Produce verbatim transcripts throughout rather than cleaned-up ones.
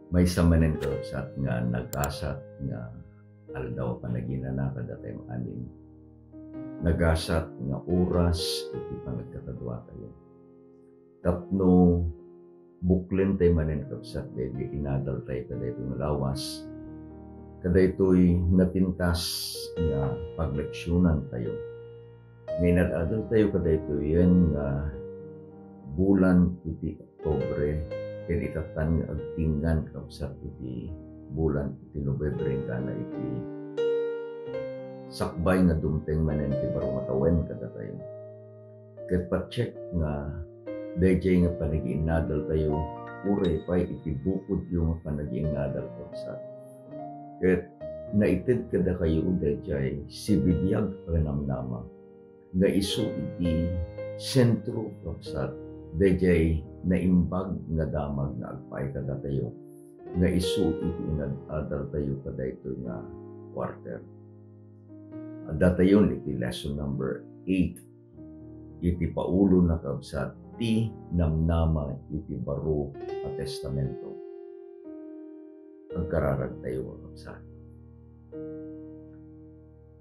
Maysa manen, kakabsat, nga nagasat nga aldaw a panaginana kadatayo amin. Nagasat nga oras iti panagkakaduatayo. Tapno buklentayo manen, kabsat, daytoy inadaltayo kadaytoy nga lawas, kadaytoy napintas nga pagleksionantayo. Nga inad-adaltayo kadaytoyen nga bulan iti Oktubre, ken itattan nga agtengngan, kabsat, iti bulan iti Nobyembre, inggana iti sakbay nga dumteng manen ti baro nga tawen kadatayo. Ket patiek nga daydiay nga panagiinnadaltayo, uray pay iti bukodyo nga panagiinnadal, kabsat. Ket naited kadakayo daydiay sibibiag a namnama nga isu iti sentro, kabsat, daydiay naimbag nga damag nga agpaay kadatayo, nga isu iti inad-adaltayo kadaytoy nga quarter. Addatayon iti lesson number eight iti paulona, kabsat, ti namnama iti baro a testamento. Agkararagtayo, kakabsat.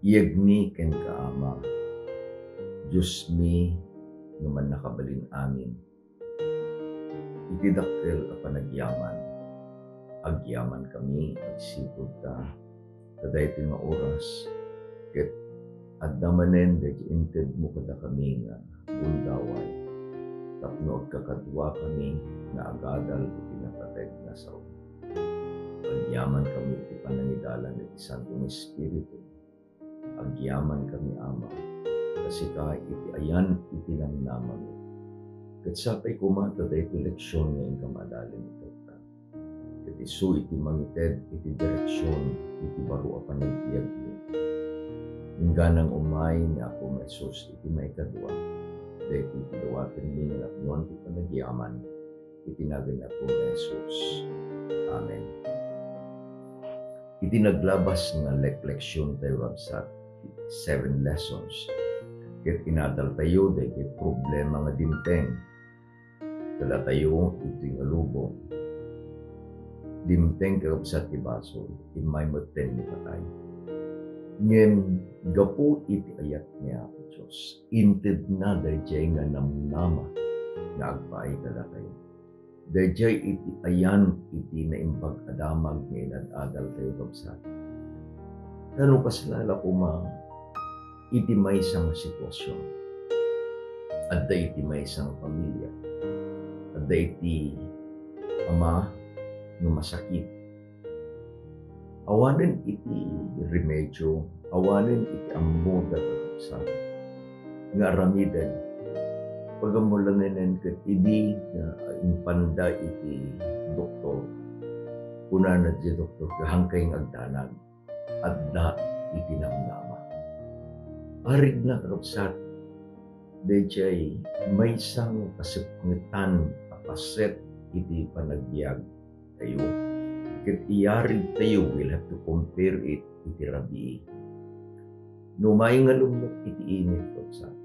Iyegmi kenka, Ama, Diosmi nga mannakabalin amin. Iti dakkel a panagyaman, agyamankami agsipud ta kadaytoy nga oras, ket adda manen daydi intedmo kadakami nga gundaway tapno agkakaduakami nga agadal iti napateg nga sao. Agyamankami iti panangidalan iti Santo nga Espiritu. Agyamankami, Ama, ta sika iti ayan iti namnamami. Ket sapay koma ta daytoy leksion nga inkam adalen itatta. Ket isu iti mangited iti direksion iti baro a panagbiagmi. Inggana nga umay ni Apo Jesus iti maikadua, daytoy ti dawatenmi nga napnoan ti panagyaman iti nagan ni Apo Jesus. Amen. Iti naglabas nga lek-, leksiontayo, kabsat, seven lessons, ket inadaltayo daytoy problema nga dimteng kadatayo iti nga lubong. Dimteng, kakabsat, ti basol, immay metten ni patay. Ngem gapu iti ayat ni Apo Dios, intedna daydiay nga namnama nga agpaay kadatayo. Daydiay iti ayan iti naimbag a damag nga inad-adaltayo, kabsat. Ta no kasla la koma iti maysa nga sitwasyon, adda iti maysa nga pamilia, adda iti ama nga masakit, awanen iti remedio, awanen iti ammoda, kakabsat, nga aramiden. Pagammulangenen ket idi nga impanda iti doktor, kunana ti doktor, "Hankay nga agdanag, adda iti namnama." Arigna, kakabsat, daydiay maysa nga kasepngetan a paset iti panagbiagtayo. Ket iyarigtayo, we'll have to compare it iti rabii. No umay nga lumnop iti init, kabsat,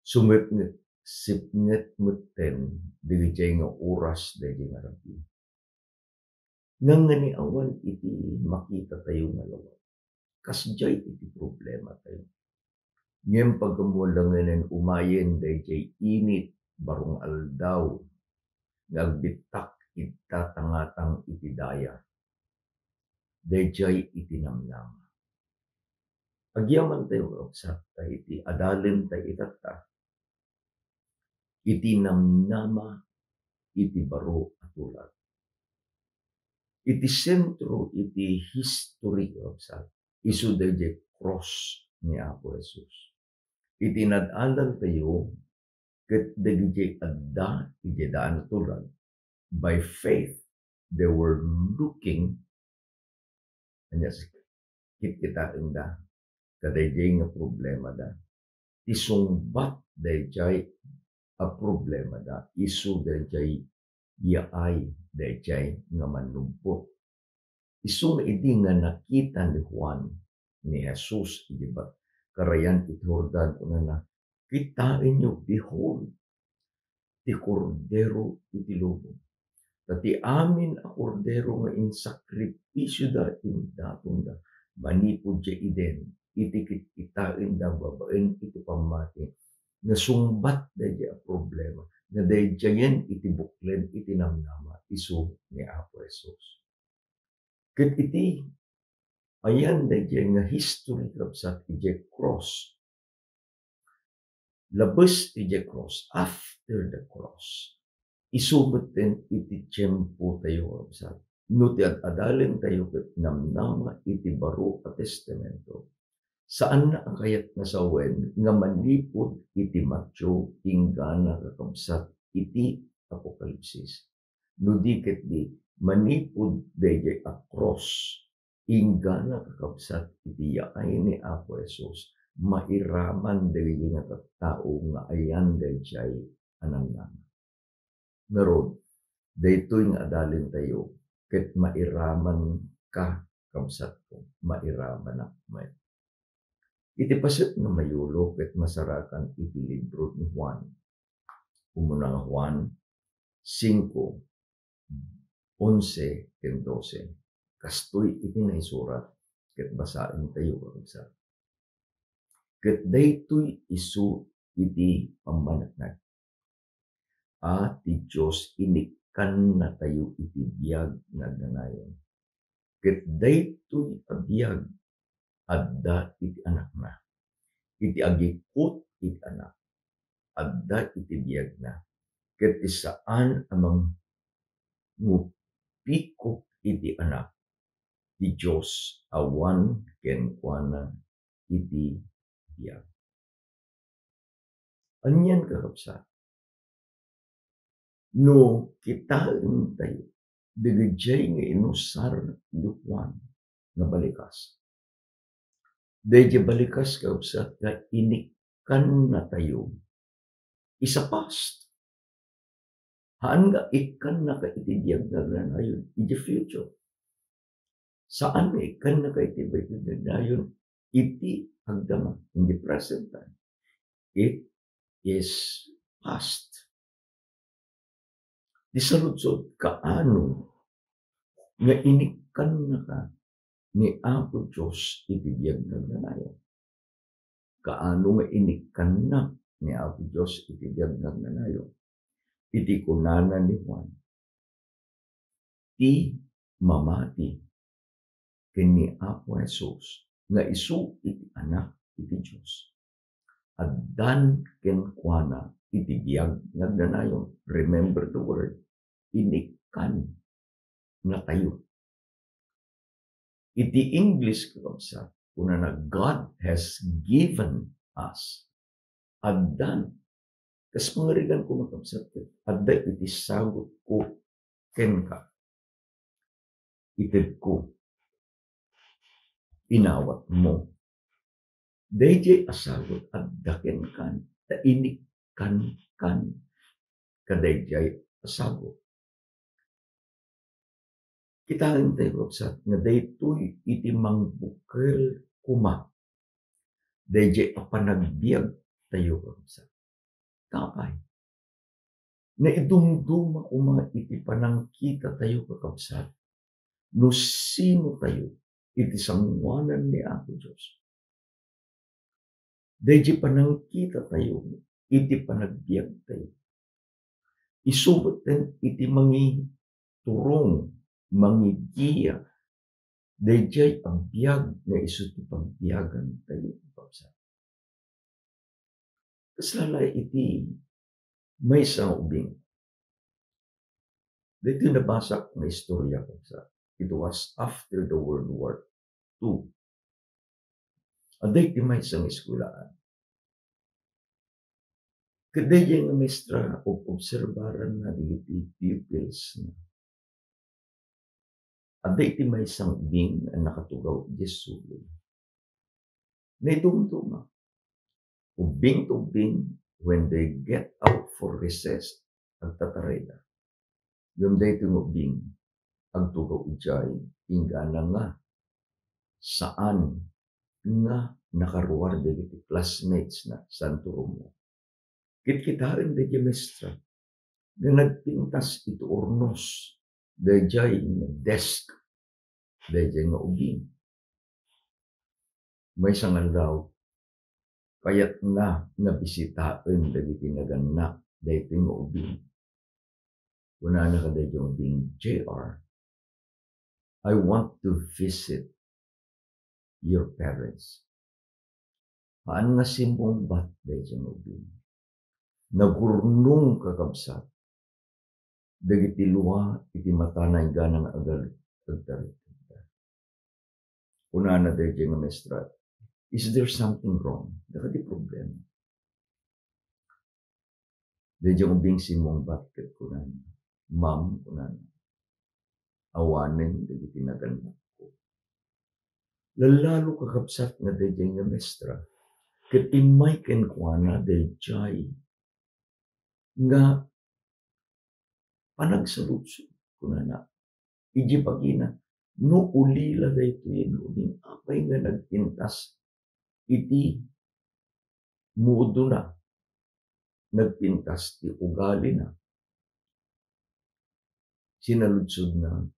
sumepnget, sipnget metten daydiay nga oras, daydiay nga rabii. Ngangani awan iti makitatayo nga lawag. Kasdiay iti problematayo. Ngem pagammulangenen umayen daydiay init, baro nga aldaw nga agbittak iti tangatang iti daya. Daydiay iti namnama. Agyamantayo, kakabsat, ta iti adalentayo itatta, iti namnama iti baro a tulag. Iti sentro iti history, kabsat, isu daydiay cross ni Apo Jesus. Iti inad-adaltayo, ket dagiti adda idiay daan a tulag, by faith, they were looking, ania, kitkitaenda kadaydiay nga problemada. Ti sungbat daydiay a problemada, isu daydiay yaay daydiay nga mannubbot. Isu nga idi nga nakita ni Juan ni Jesus idi ba-, karayan iti Jordan, kunana, "Kitaenyo, behold, ti Kordero iti lubong." Ti amin a kordero nga insakripisioda indatonda manipud diay Eden, iti kitkitaenda babaen iti pammati, nasungbat daydiay a problema, nadaydiayen iti buklod iti namnama, isu ni Apo Jesus. Ket iti ayan daydiay nga history, kabsat, idiay cross, labes idiay cross, after the cross, isu metten iti tiempotayo, kabsat. No ti ad-adalentayo ket namnama iti Baro a Testamento, saanna a kayat nga sawen nga manipud iti Mateo inggana, kakabsat, iti Apokalipsis. No di ketdi, manipud daydiay a cross, inggana, kakabsat, iti yaay ni Apo Jesus, mairaman dagiti nga tattao nga ayan daydiay a namnama. Ngarud, daytoy nga adalentayo ket mairamanka, kabsatko, mairamanak met. Iti paset nga mayulo ket masarakan iti libro ni Juan. Umuna nga Juan singko, onse ken dose. Kastoy iti naisurat ket basaentayo, kakabsat. Ket daytoy isu iti pammaneknek a ti Dios inikkannatayo iti biag nga agnanayon. Ket daytoy a biag adda iti Anakna. Iti agikut iti Anak, adda iti biagna. Ket ti saan a mangupikop iti Anak, ti Dios awan kenkuana iti biag. Anian, kakabsat? No kitaentayo dagiti nga inusar ni Juan nga balikas, daydiay balikas, kakabsat, nga inikkannatayo is a past. Haan nga ikkannaka iti biag nga agnanayon, iti future. Saan nga ikkannaka iti biag nga agnanayon iti agdama, in the present time. It is past. Ti saludsod, kaano nga inikkannaka ni Apo Dios iti biag nga agnanayon? Kaano nga inikkannak ni Apo Dios iti biag nga agnanayon? Iti kunana ni Juan, ti mamati ken ni Apo Jesus nga isu iti Anak iti Dios, addan kenkuana iti biag nga agnanayon. Remember the word, inikkannatayo. Iti English, kakabsat, kunana, "God has given us." Addan. Kas pangarigan ko, kakabsat, adda iti sagutko kenka. Itedko, inawatmo. Daydiay a sagut adda kenkan, ta inikkankan kadaydiay a sagut. Kitaentayo, kakabsat, nga daytoy iti mangbukel koma daydiay a panagbiagtayo, kakabsat. Apay? Naidumduma koma iti panangkitatayo, kakabsat, no sinotayo iti sangoanan ni Apo Dios. Daydiay panangkitatayo iti panagbiagtayo, isu metten iti mangiturong, mangigiya daydiay a biag nga isu ti pagbiagantayo, kakabsat. Kasla la iti maysa nga ubing. Daytoy nabasak nga istorya, kakabsat. It was after the World War Two. Adda iti maysa nga eskuelaan. Ket daydiay nga maestra, ob-, obserbaranna dagiti pupilsna. Adda iti maysa nga ubing a nakatugaw idiay sulod. Naidumduma. Ubing to ubing, when they get out for recess, agtatarayda. Ngem daytoy nga ubing, agtugaw idiay, inggana nga saan nga nakaruar dagiti classmates na, saan to rummuar. Kitkitaen daydiay maestra nga nagpintas iti urnos daydiay nga desk, daydiay nga ubing. Maysa nga aldaw, kayatna nga bisitaen dagiti nagannak daytoy nga ubing. Kunana kadaydiay nga ubing, "J R, I want to visit your parents." Haan nga simmungbat daydiay nga ubing. Nagurnong, kakabsat, dagiti lua iti mata na inggana nga agal-, agtaritagda. Kunana daydiay nga maestra, "Is there something wrong? Dakadi problema?" Daydiay nga ubing simmungbat ket kunana, "Ma'am," kunana, "awanen dagiti nagannakko." Lallalo, kakabsat, nga daydiay nga maestra ket immay kenkuana daydiay nga panagsaludsod, kunana, idiay bagina, no ulila daytoy nga ubing, apay nga nagpintas iti modona, nagpintas ti ugalina? Sinaludsodna,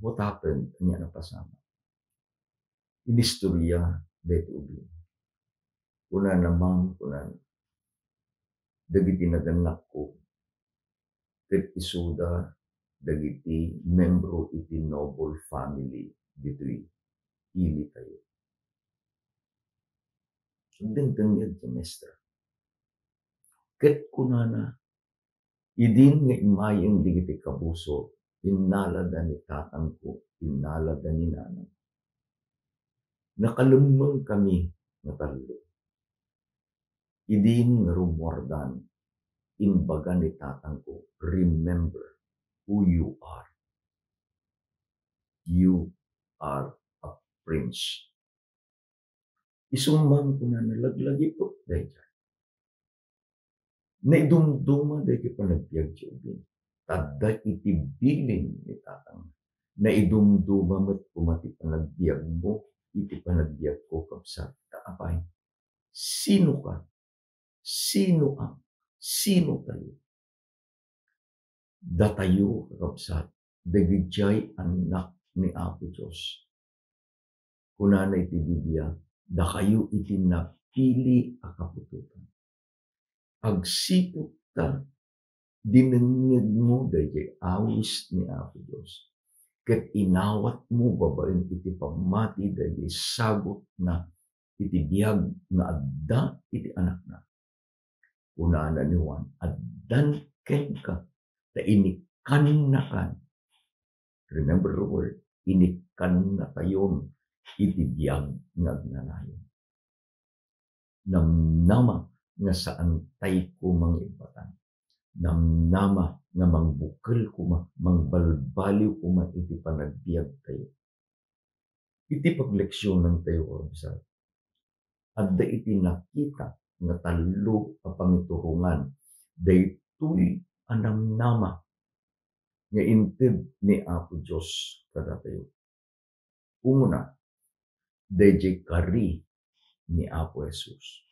"What happened?" Ania napasamak? Inistorya daytoy ubing. Kunana, "Ma'am," kunana, "dagiti nagannakko ket isuda dagiti membro iti noble family ditoy ilitayo." Agdengdengngeg ti maestra. Ket kunana, "Idin nga immayen dagiti kabusor, innalada ni tatangko, innalada ni nanang. Nakalemmengkami nga tallo. Idin nga rummuardan, imbaga ni tatangko, 'Remember who you are. You are a prince.'" Isu man, kunana, laglagipen dayta. Naidumduma dayta panagbiag ti ubing. Adda iti bilin ni tatang. Naidumduma met koma ti panagbiagmo iti panagbiagko, kabsat. Ta apay? Sino ka? Sino ang? Sino tayo? Datayo, kakabsat, dagijay annak ni Apo Dios. Kunana iti Biblia, "Dakayo iti napili a kaputotan. Agsipud ta dinengngegmo dayjay awis ni Apo Dios, ket inawatmo babaen iti pammati dayjay sagutna iti biag nga adda iti Anakna." Kunana ni Juan, "Addan kenka, ta inikkannakan." Remember the word, "Inikkannatayon iti biag nga agnanayon." Namnama nga saantay koma nga ibbatan. Namnama nga mangbukel koma, mangbalbaliw koma iti panagbiagtayo. Iti pagleksionantayo, kabsat, adda iti nakita nga tallo a pangiturongan daytoy a namnama nga inted ni Apo Dios kadatayo. Umuna, dayjay kari ni Apo Jesus.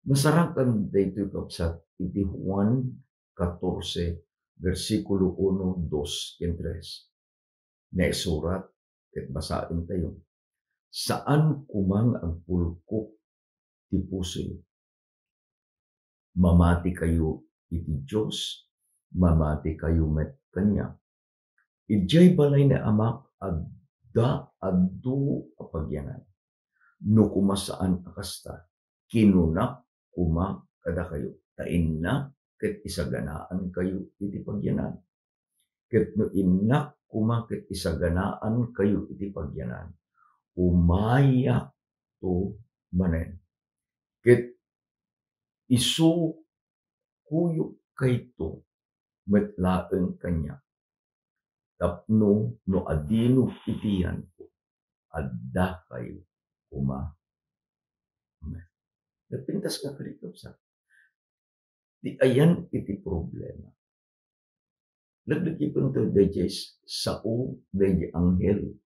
Masarakan daytoy, kabsat, iti Juan catorce, bersikulo uno, dos, ken tres. Naisurat, ket basaentayo, "Saan koma nga agpulkok ti pusoyo. Mamatikayo iti Dios, mamatikayo met kaniak. Idiay balay ni Amak adda adu a pagyanan. No koma saan a kasta, kinunak koma kadakayo, ta innak ket isaganaankayo iti pagyanan. Ket no innak koma ket isaganaankayo iti pagyanan, umayakto manen. Ket isu kuyogkayto met laeng kaniak, tapno no adino iti yanko, addakayo koma." Amen. Nagpintas nga kari, kabsat. Ti ayan iti problema. Laglagipen tayo dayjay sao dayjay anghel.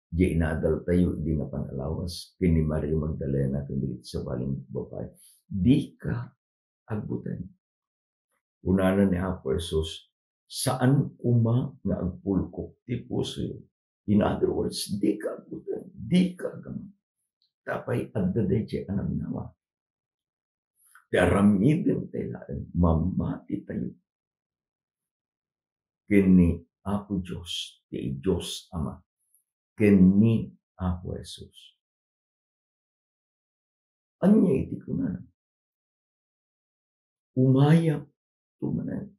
Diay inadal tayo idi napan a lawas ken ni Maria Magdalena ken dagiti sabali nga babbai. Dika agbuteng. Kunana ni Apo Jesus, Saan koma nga agpulkok ti pusoyo. In other words, dika agbuteng, dika agam-, ta apay adda daydiay a namnama. Ti aramidentayo laeng, mamatitayo ken ni Apo Dios, ti Dios Ama, ken ni Apo Jesus. Ania iti kunana? Umayakto manen.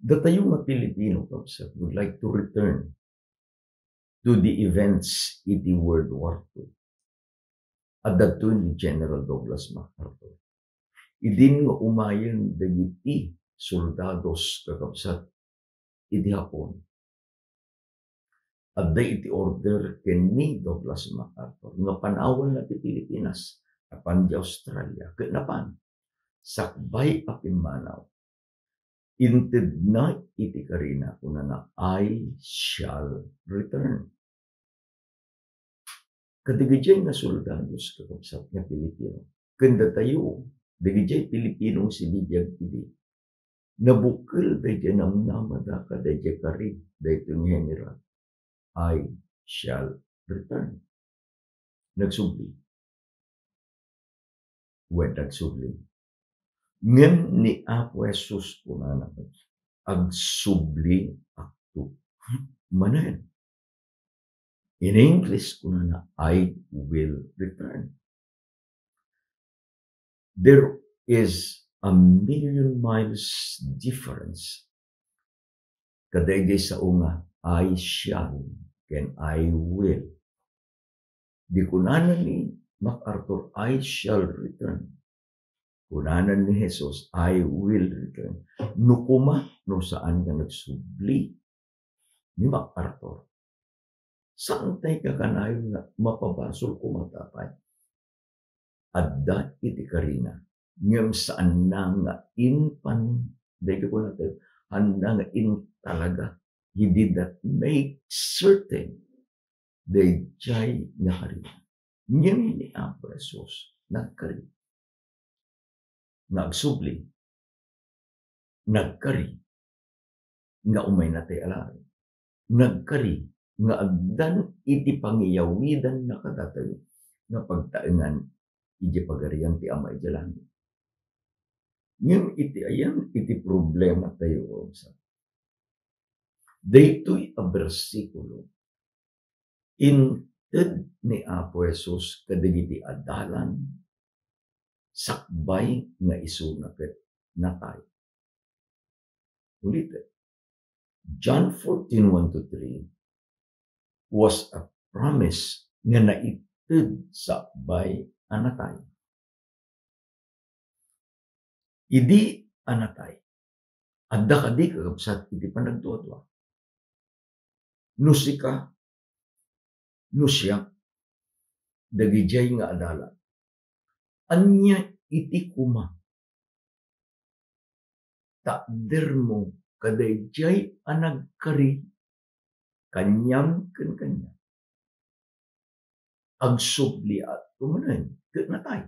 Datayo nga Pilipino, kabsat, would like to return to the events iti World War Two. Adda daytoy ni General Douglas MacArthur. Idin nga umayen dagiti soldados, kakabsat, iti Hapon, adda iti order ken ni Douglas MacArthur nga panawanna ti Pilipinas, napan di Australia, ket napan, sakbay a pimmanaw, intedna iti karina, kunana, "I shall return." Kadagiti nga soldados, kakabsat, nga Pilipino, ken datayo, dagiti Pilipino nga sibibiag idi, nabukel daydiay namnamada kadaydiay kari daytoy nga general, "I shall return." Nagsubli. Wen, nagsubli. Ngem ni Apo Jesus kunana, "Agsubliakto manen." In English, kunana, "I will return." There is a million miles difference kadaydiay sao nga "I shall" ken "I will." Di kunana ni MacArthur, "I shall return." Kunana ni Jesus, "I will return." No koma, no saan nga nagsubli ni MacArthur, saan tay kakanayon nga mapabasol koma ta apay adda iti karina, ngem saanna nga impan, daytoy kunana, saanna nga intalaga, he did not make certain daydiay nga karina. Ngem ni Apo Jesus, nagkari nga agsubli, nagkari nga umaynatay a langit, nagkari nga agdan iti pangiyawidanna kadatayo nga pagtaengan idiay Pagarian ti Ama idiay langit. Ngem iti ayan iti problematayo, sa daytoy a bersikulo, inted ni Apo Jesus kadagiti adalan sakbay nga isuna ket natay. Ulitek, John fourteen, one to three was a promise nga naited sakbay a natay. Idi a natay, adda kadi, kakabsat, iti panagduadua? No sika, no siak, dagidiay nga adalan, ania iti koma takdermo kadaydiay a nagkari kaniam ken kaniak? Agsubliakto manen ket natay.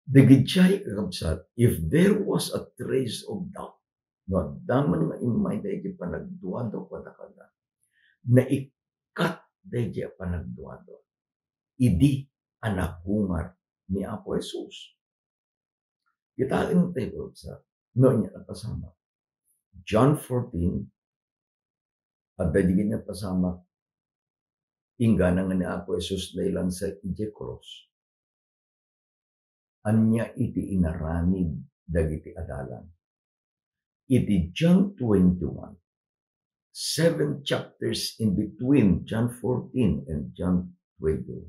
Dagidiay, kakabsat, if there was a trace of doubt, no adda man nga immay daydi panagduadua kadakada, naikkat daydi a panagduadua idi a nagungar ni Apo Jesus. Kitaentayo, kakabsat, no ania napasamak. John fourteen, adda dagiti napasamak, inggana nga ni Apo Jesus nailansa idiay krus. Ania iti inaramid dagiti adalan? Iti John twenty-one, seven chapters in between John fourteen and John twenty-one,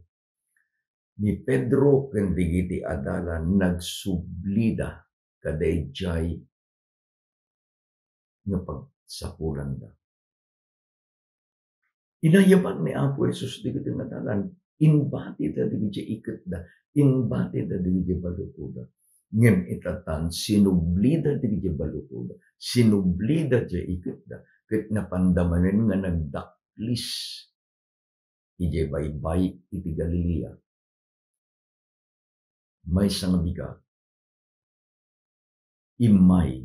ni Pedro ken dagiti adalan nagsublida kadaydiay nga pagsapulanda. Inayaban ni Apo Jesus dagiti nga adalan, imbatida dagiti iketda, imbatida dagiti balutoda. Ngem itatan, sinublida dagiti balutoda, sinublida dagiti iketda, ket napanda manen nga nagdakplis idiay baybay iti Galilea. Maysa nga bigat, immay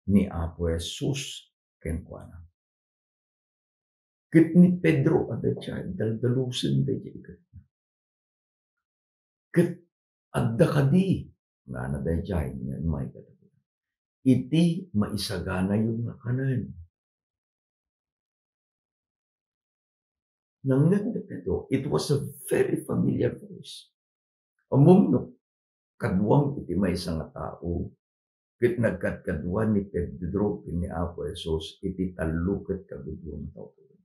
ni Apo Jesus kenkuana. Ket ni Pedro a daydiay, daldalusen daydiay iketna. Ket adda kadi, kunana daydiay nga immay kadakuada, iti maisaganayo nga kanen. Nangngeg ni Pedro, it was a very familiar voice. Ammom no kaduam iti maysa nga tao, ket nagkadkadua ni Pedro ken ni Apo Jesus iti tallo ket kagudua nga tawtogen.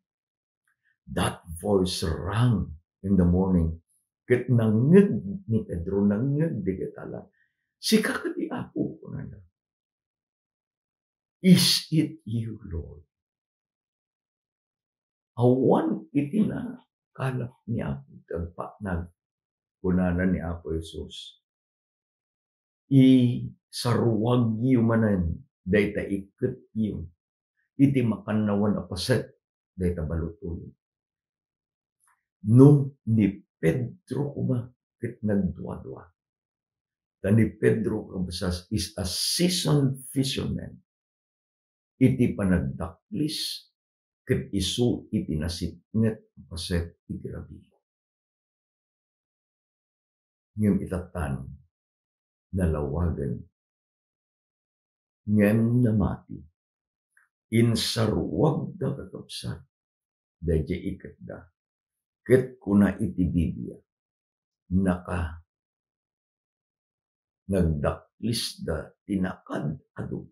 That voice rang in the morning. Ket nangngeg ni Pedro, nangngeg dagiti ala, "Sika kadi, Apo?" kunana. "Is it you, Lord?" Awan iti nakalap ni Apo ti agpaknag. Kunana ni Apo Jesus, "Isaruagyo manen dayta ikketyo iti makannawan a paset dayta balotoyo." No ni Pedro koma ket nagduadua. Ta ni Pedro, kabsat, is a seasoned fisherman iti panagdaklis ket isu iti nasipnget a paset iti rabii. Ngem itatan, nalawagen, ngem namati. Insaruagda, kakabsat, daydiay ikketda. Ket kuna iti Biblia, naka-, nagdaklisda ti nakaad-adu.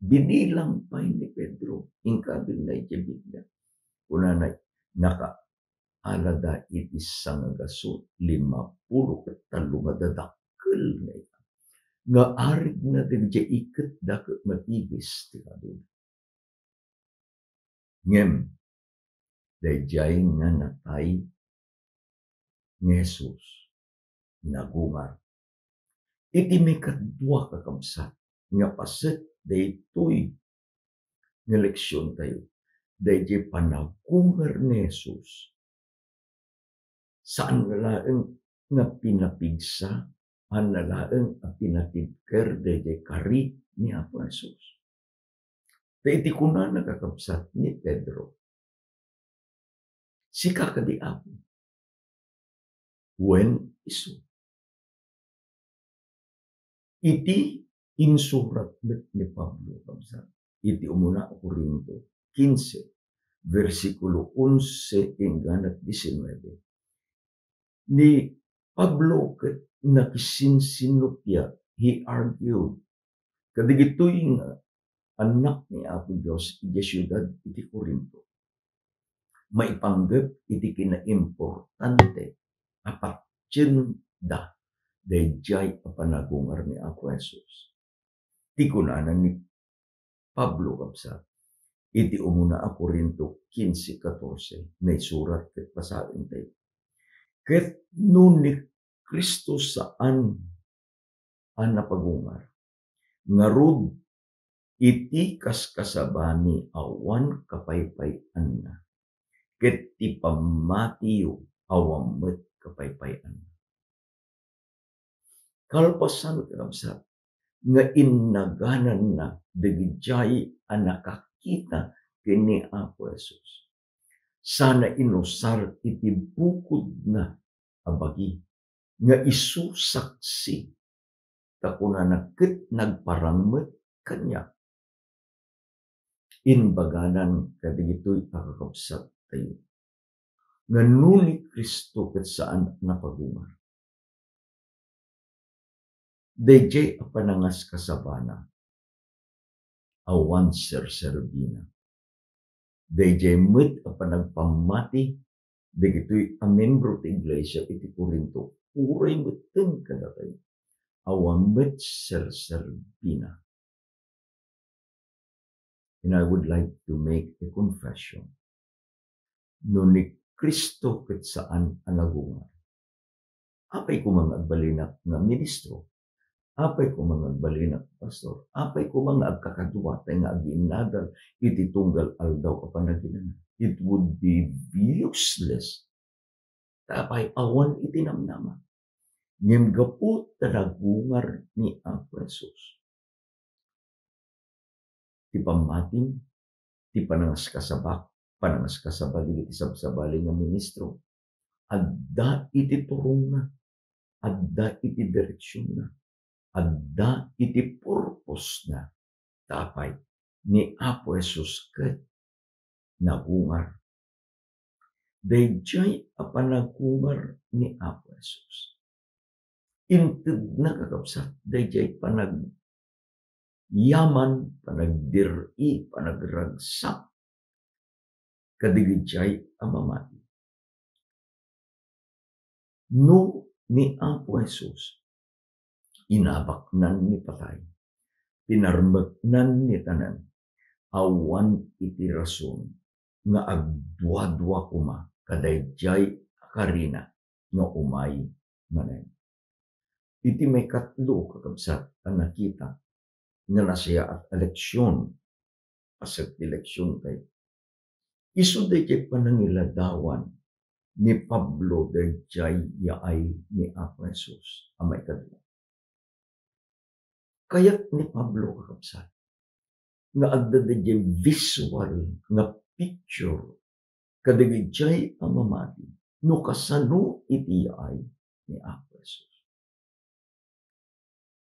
Binilang pay ni Pedro, inkabilna iti Biblia. Kunana, naka-, alada iti sangagasut, limapulo ket tallo nga dadakkel nga ita. Nga arigna daydiay ikketda ket matigis ti kaadu. Ngem, daydiay nga natay nga Jesus, nagungar. Iti maikadua, kakabsat, nga paset daytoy nga leksiontayo, daydiay panagungar ni Jesus, saan laeng nga pinapigsa, saan laeng a pinatibker daydiay kari ni Apo Jesus. Ta iti kunana, kakabsat, ni Pedro, "Sika kadi, Apo?" Wen, isu. Iti insurat met ni Pablo, kabsat, iti umuna a Corinto kinse, bersikulo onse inggana disinnuebe, ni Pablo ket nakisinsinnuppiat, he argued, kadagitoy nga annak ni Apo Dios idiay siudad iti Corinto maipanggep iti kinaimportante a patienda daydiay a panagungar ni Apo Jesus. Ti kunana ni Pablo, kabsat, iti umuna a Corinto kinse katorse, naisurat ket basaentayo. Ket no ni Cristo saan a napagungar, ngarud, iti kaskasabami awan kapaypayanna, ket ti pammatiyo awan met kapaypayanna. Kalpasan, kakabsat, nga innagananna dagijay a nakakita ken ni Apo Jesus, sana inusar iti bukodna a bagi nga isu saksi, ta kunana ket nagparang met kaniak. Imbaganan kadagitoy a kakabsattayo nga no ni Cristo ket saan a napagungar, daydiay a panangaskasabana awan serserbina. Daydiay met a panagpammati dagitoy a membro ti iglesia iti Corinto, uray metten kadatayo, awan met serserbina. And I would like to make a confession. No ni Cristo ket saan a nagungar, apay koma nga agbalinak nga ministro? Apay koma nga agbalinak pastor? Apay koma nga agkakadua tay nga aginnadal iti tunggal aldaw a panaginana? It would be useless. Ta apay, awan iti namnama. Ngem gapu ta nagungar ni Apo Jesus, ti pammatim, ti panangaskasabak, panangaskasaba dagiti sabsabali nga ministro. Adda iti turongna, adda iti direksionna, adda iti purposna. Ta apay, ni Apo Jesus ket nagungar. Daydiay a panagungar ni Apo Jesus, intedna, kakabsat, daydiay panagyaman, panagdir-i, panagragsak kadagiti a mamati. No ni Apo Jesus, inabaknan ni patay, pinarmeknan ni tanem, awan iti rason nga agduadua koma kadaydiay a karina nga umay manen. Iti maikatlo, kakabsat, a nakita nga nasayaat a leksion, paset ti leksiontayo, isu daydiay panangiladawan ni Pablo daydiay yaay ni Apo Jesus a maikadua. Kayat ni Pablo, kakabsat, nga adda daydiay visual nga picture kadagiti a mamati no kasano iti yaay ni Apo Jesus.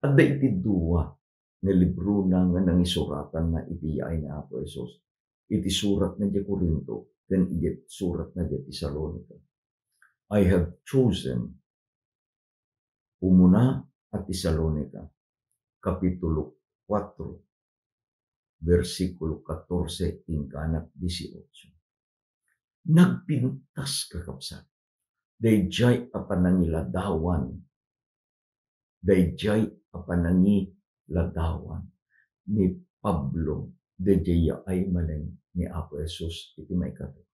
Adda iti dua nga librona nga nangisuratanna iti yaay ni Apo Jesus, iti suratna idiay Corinto ken iti suratna idiay Tesalonica. I have chosen, umuna a Tesalonica, Kapitulo kuatro, bersikulo katorse inkanak dieciocho. Nagpintas, kakabsat, daydiay a panangiladawan, daydiay a panangiladawan ni Pablo daydiay yaay manen ni Apo Jesus iti maikadua.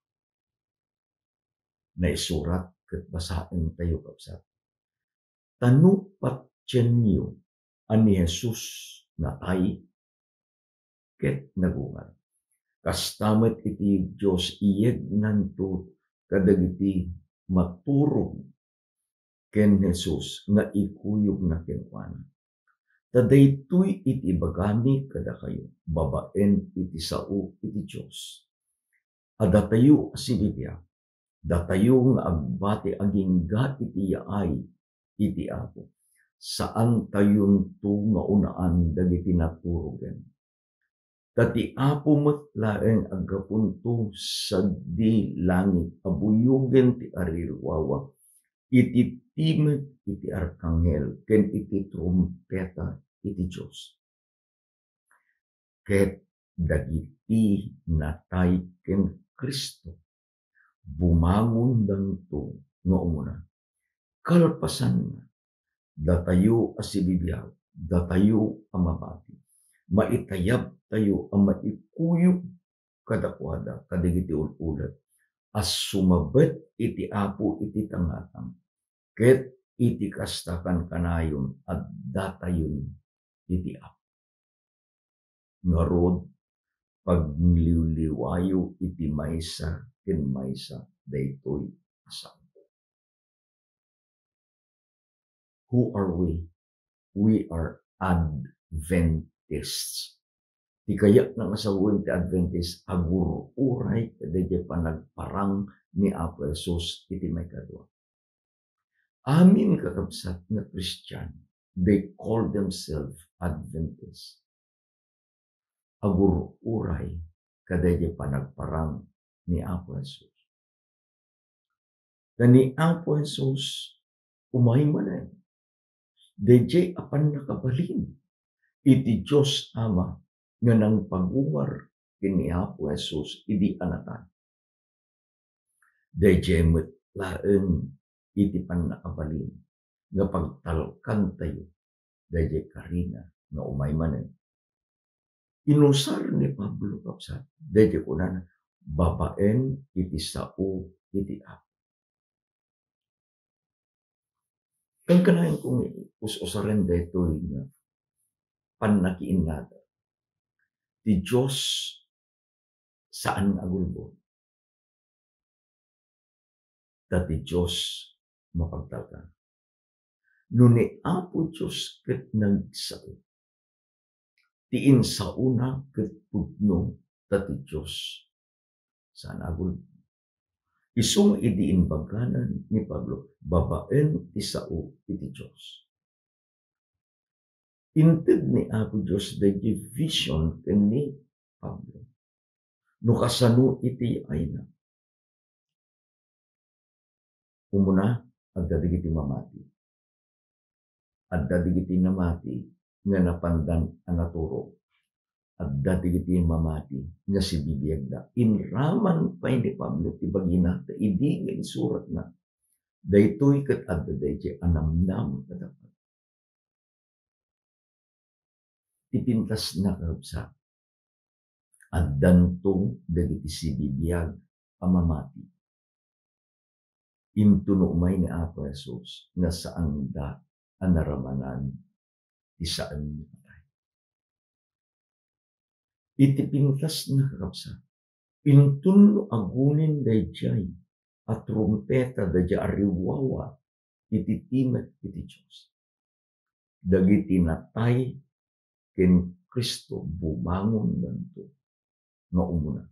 Naisurat ket basaentayo, kabsat. Ta no patienyo a ni Jesus natay ket nagungar, kasta met iti Dios iyegnanto kadagiti maturog ken Jesus nga ikuyogna kenkuana. Ta daytoy iti ibagami kadakayo babaen iti sao iti Dios. A datayo a sibibiag, datayo nga agbati agingga iti yaay iti Apo, saantayonto nga unaan dagiti naturogen. Ta ti Apo met laeng aggapunto sadi langit a buyogen ti arirwawa iti timek iti arkanghel ken iti trumpeta iti Dios. Ket dagiti natay ken Cristo, bumangondanto nga umuna. Kalpasanna, datayo a sibibiag, datayo a mabati, maitayabtayo a maikuyog kadakuada kadagiti ul-ulet a sumabet iti Apo iti tangatang, ket iti kasta kankanayon addatayon iti Apo. Ngarud, pagliwliwayo iti maysa ken maysa daytoy a sao. Who are we? We are Adventists. Ti kayatna nga sawen ti Adventist, agur-uray kadaydiay panagparang ni Apo Jesus iti maikadua. Amin, kakabsat, nga Kristian, they call themselves Adventist. Agur-uray kadaydiay panagparang ni Apo Jesus. Ta ni Apo Jesus, umay manen, daydiay a pannakabalin iti Dios Ama nga nangpagungar ken ni Apo Jesus idi a natay. Daydiay met laeng iti pannakabalin nga pagtalkantayo daydiay karina nga umay manen. Inusar ni Pablo, kabsat, daydiay kunana, babaen iti sao iti Apo. Kankanayon kong us-usaren daytoy nga pannakiinnada. Ti Dios saan nga agulbod. Ta ti Dios mapagtalkan. No ni Apo Dios ket nagsao, ti insaona ket pudno ta ti Dios. Saan a gulbod. Isu nga idi imbagana ni Pablo, babaen ti sao iti Dios. Inted ni Apo Dios daydi vision ken ni Pablo. No kasano iti yaayna. Umuna, adda dagiti mamati. Adda dagiti namati nga napandan a naturog. Adda dagiti mamati nga sibibiagda. Inraman pay ni Pablo ti bagina ta idi nga insuratna, daytoy ket adda daydiay a namnama kadakuada. Ti pintasna, kakabsat, addanto dagiti sibibiag a mamati. Intuno umay ni Apo Jesus nga saanda a naramanan ti saan ni patay. Iti pintasna, kakabsat, inton no agunin daydiay a trumpeta, daydiay a riwawa iti timek iti Dios, dagiti natay ken Cristo bumangondanto nga umuna.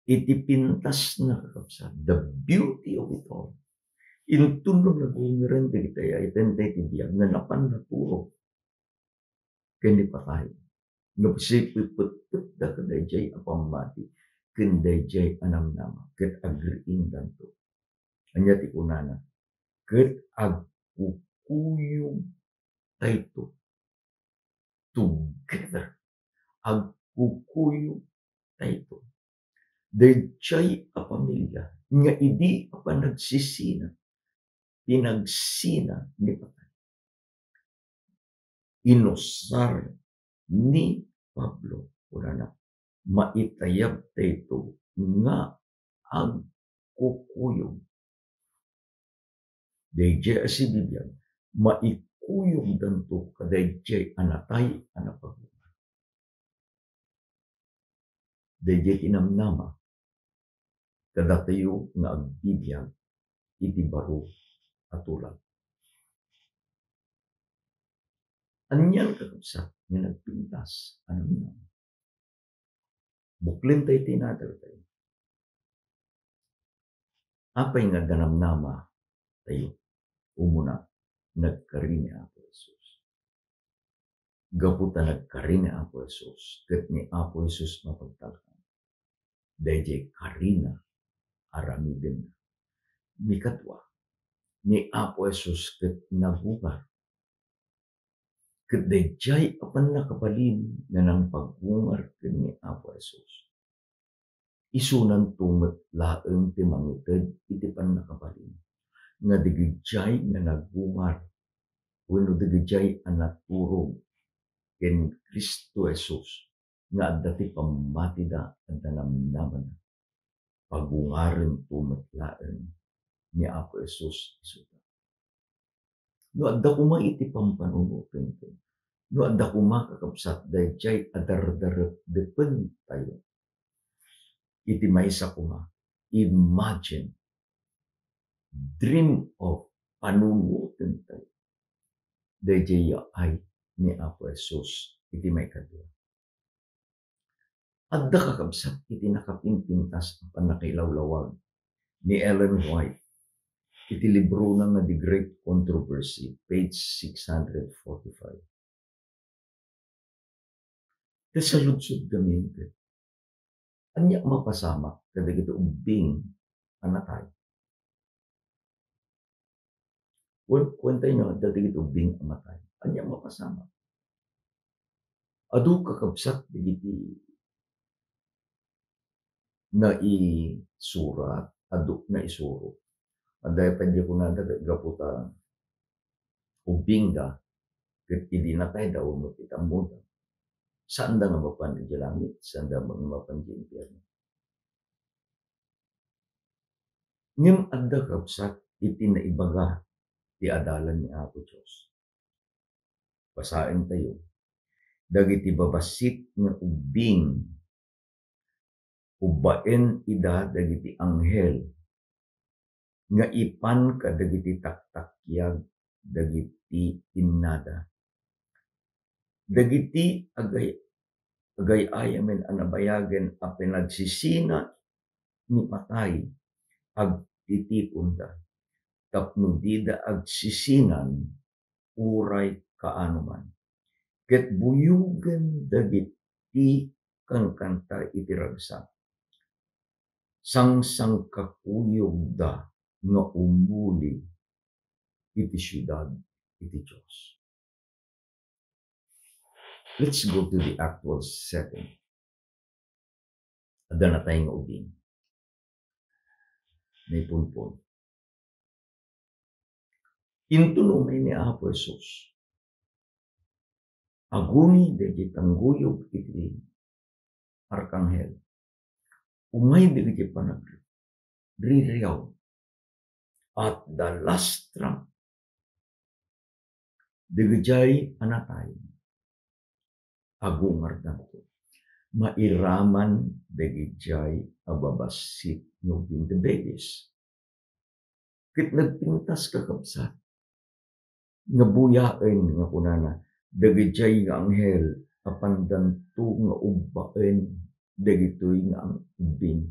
Iti pintasna, kakabsat, the beauty of it all. Inton no nagungeren dagiti ay-ayaten ti biag nga napan naturog ken ni patay, nga sipipetpetda kadaydiay a pammati ken daydiay a namnama, ket agriingdanto. Ania ti kunana? Ket agkukuyogtayto together. Agkukuyogtayto. Daydiay a pamilia nga idi a panagsisina, pinagsina ni patay. Inusar ni Pablo, kunana, maitayabtayto nga agkukuyog. Daydiay a sibibiag, maikuyogdanto kadaydiay a natay a napagungar. Daydiay ti namnama kadatayo nga agbibiag iti baro a tulag. Anian, kakabsat, nga nagpintas a namnama? Buklentayo ti nadartayo. Apay nga adda namnamatayo? Umuna, nagkari ni Apo Jesus. Gapu ta nagkari ni Apo Jesus, ket ni Apo Jesus mapagtalkan, daydiay karina aramidenna. Mikadua, ni Apo Jesus ket nagungar. Ket daydiay a pannakabalin nga nangpagungar ken ni Apo Jesus, isunanto met laeng ti mangited iti pannakabalin nga dagijay nga nagungar wenno dagijay a naturog ken Cristo Jesus nga adda ti pammatida, adda namnamana. Pagungarento met laeng ni Apo Jesus isuda. No adda koma iti pampanunoten, no adda koma, kakabsat, daydiay a dardarepdepentayo iti maysa koma, imagine, dream of, panunotentayo daydiay yaay ni Apo Jesus iti maikadua. Adda, kakabsat, iti nakapimpintas a pannakailawlawag ni Ellen White iti librona nga The Great Controversy, page six hundred forty-five. Ta saludsodkamin ket, ania mapasamak kadagiti ubbing a natay? Kuen-, kuentayo nga adda dagiti ubbing a matay. Ania mapasamak? Adu, kakabsat, dagiti naisurat, adu, naisuro. Adda pay di kunada gapu ta ubbingda, ket idi natayda wenno iti ammoda, saanda nga mapan idiay langit, saanda nga mapan idiay impierno. Ngem adda, kabsat, iti naibaga ti adalan ni Apo Dios. Basaentayo, dagiti babassit nga ubbing, ubbaen ida dagiti anghel nga ipan kadagiti taktakiag dagiti innada. Dagiti agay-, agay-ayamen a nabayagen a pinagsisina ni patay, agtitiponda tapno dida agsisinan uray kaanoman. Ket buyogen dagiti kankanta iti ragsak. Sangsangkakuyogda nga umuli iti siudad iti Dios. Let's go to the actual setting. Adda natay nga ubing. Naipunpon. Inton umay ni Apo Jesus, aguni dagiti tangguyog iti arkanghel. Umay dagiti panagririaw. At the last trump, dagijay a natay, agungardanto. Mairaman dagijay a babassit nga ubing, the babies. Ket nagpintas, kakabsat, nga buyaen nga kunana, dagijay nga anghel, apandanto nga ubbaen dagitoy nga ang-, ubing.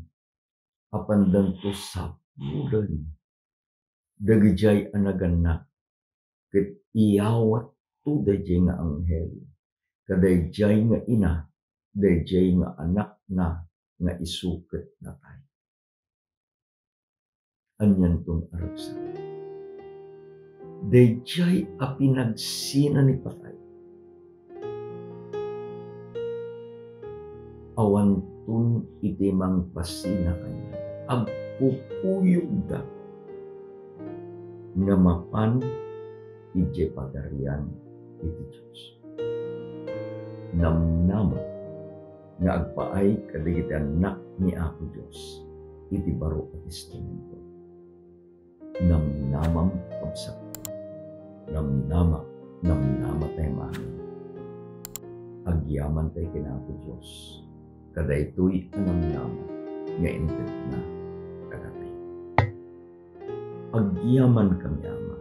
Apandanto sapulen dagijay a nagannak, ket iyawatto dayjay nga anghel kadayjay nga ina, dayjay nga anakna nga isu ket natay. Anianton a ragsak? Dayjay a pinagsina ni patay. Awanton iti mangpasina kaniada. Agkukuyogda nga mapan idiay Pagarian iti Dios. Namnama nga agpaay kadagiti annak ni Apo Dios iti Baro a Testamento. Namnamam, kabsat. Namnama, namnama tayo maamin. Agyaman tayo ken Apo Dios. Kadaytoy a namnama nga intedna kadatayo. Agyaman kami, Ama.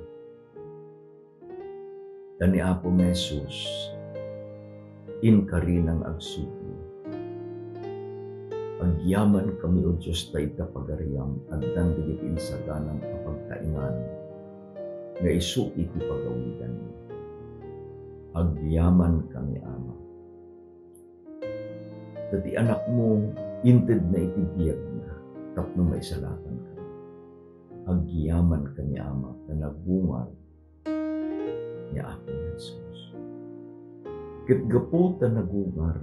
Ta ni Apo nga Jesus, inkarina nga agsubli. Agyaman kami, O Dios, ta ita Pagariam, addan dagiti insaganam a pagtaengan nga isu iti pagawidanmi. Agyaman kami, Ama. Ta ti anakmo, intedna iti biagna tapno maisalakan kami. Agyaman kami, Ama, ta nagungar ni Apo Jesus. Ket gapu ta nagungar,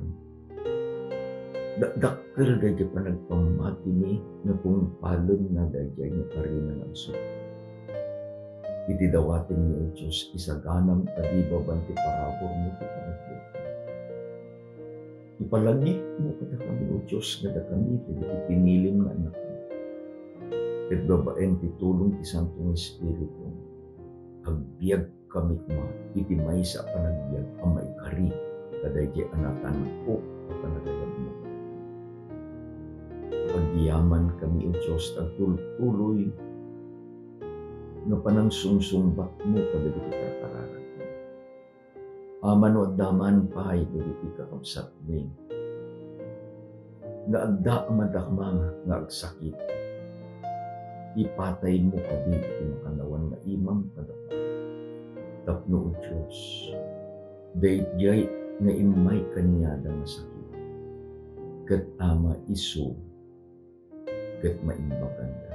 dakdakkel dayjay panagpammatimi nga tungpalenna dayjay nga karina nga agsubli. Iti dawatenmi, O Dios, isaganam kadi babaen ti paraburmo ti panagbiag. Ipalagipmo kadakami, O Dios, nga dakami dagiti pinilim nga annakmo. Ket babaen ti tulong ti Santo nga Espiritu, agbiagkami koma iti maysa a panagbiag a maikari kadayjay a natanpo a panagayabmo. Agyamankami, O Dios, ta agtultuloy nga panangsungsungbatmo kadagiti karkararagmo. Amangan no adda man pay dagiti kakabsatmi nga adda a madakma nga agsakit, ipataymo kadi iti makannawan nga imam kadakuada. Tapno, O Dios, daydiay nga immay kaniada nga sakit, ket Ama, isu ket maimbaganda.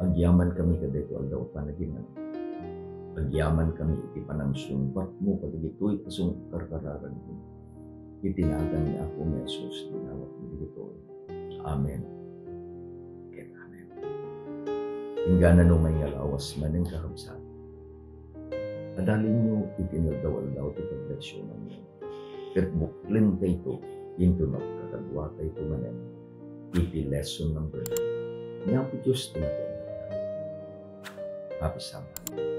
Agyamankami kadaytoy aldaw a panaginana. Agyamankami iti panangsungbatmo kadagitoy a sungkarkararagmi. Iti nagan ni Apo nga Jesus, dinawatmi dagitoy. Amen ken amen. Inggana no may nga lawas manen, kakabsat, adalinyo iti inaldaw-aldaw ti pagleksiyonanyo. Ket buklentayto inton agkakaduatayto manen iti lesson number nine. Ni Apo Dios ti matay. Happy Sabbath.